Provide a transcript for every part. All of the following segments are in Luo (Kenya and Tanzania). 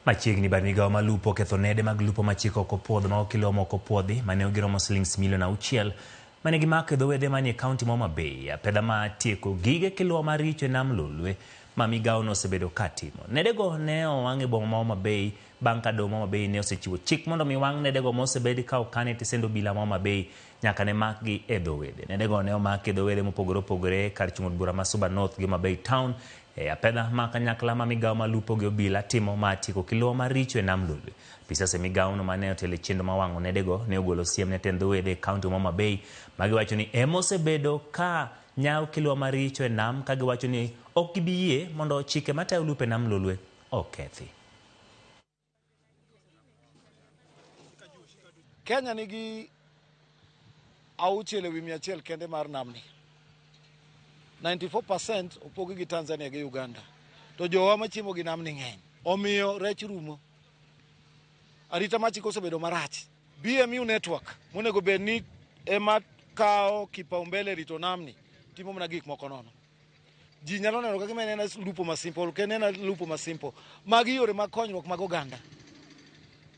Machiegni bad migawo mar lupo oketho nede mag lupo ma chik ok opuodho ma ok ilomo ok opuodhi mane giromo silings milion 6 mane gimako e dho wedhe manie kaunti ma Homa Bay. Apedha ma tieko gige kilwa maricho e nam Lolwe ma migawono osebedo ka timo. Nedego ne owang' e boma ma Homa Bay bang' ka doho ma Homa Bay ne osechiwo chik mondo mi wang' nedego mosebed ka okan e tesend obila ma Homa Bay nyaka ne makgi e dho wedhe. Nedego ne omak e dho wedhe mopogore opogore kar chung' od bura ma Suba North gi Homa Bay Town e apedha ma kanyakla ma migawo ma lupo gi obila timo ma tieko kilwa maricho e nam Lolwe. Apisas e migawono mane otelo e chenro ma wang'o nedego ne ogolo siem ne tend dho wedhe e kaunti ma Homa Bay ma giwacho ni ema osebedo ka nyawo kilwa maricho e nam ka giwacho ni ok gibi yie mondo chike matayo lupo e nam Lolwe okethi. Kenya nigi 6% kende mar namni. 94% opogi gi Tanzania gi Uganda. To jowa machiemo gi namni ng'eny. Omiyo rech rumo. Arita mar chik osebedo marach. BMU network monego bed ni ema kawo kipaumbele rito namni timo mana gik moko nono. Ji nyalo neno kaka en lupo ma simple, ok en lupo ma simple. Magi yore mag konyruok mag oganda.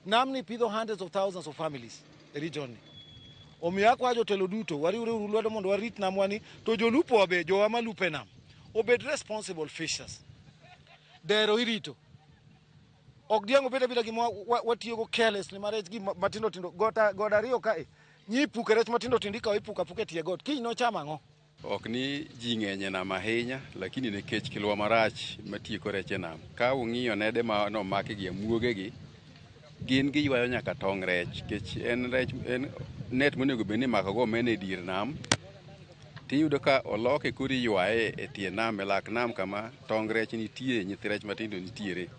Namni pidho hundreds of thousands of families e region ni. Omiyo akwayo jotelo duto wariwre uru lwedo mondo warit namwa ni to jolupo be jowa malupo e nam obed responsible fishers. Dero irito. Ok diang' obed abeda gima watiyogo carelessly ma rech gi matindo tindo gota god ariyo kae. Nyi ipuke rech matindo tindo ikawo ipuko apuka e tie got. Kiny nocham ang'o? Ok ni ji ng'eny e nam ahinya, lakini nikech kilwa marach matieko rech e nam. Ka ung'iyo nede ma nomaki gi amuoge gi, gin giywayo nyaka tong' rech, nikech en rech en net monego bed ni imako go omena e dier nam, tiyudo ka oloke koro iywaye e tie nam, e lak nam kama tong' rech nitie, nyithi rech matindo nitiere.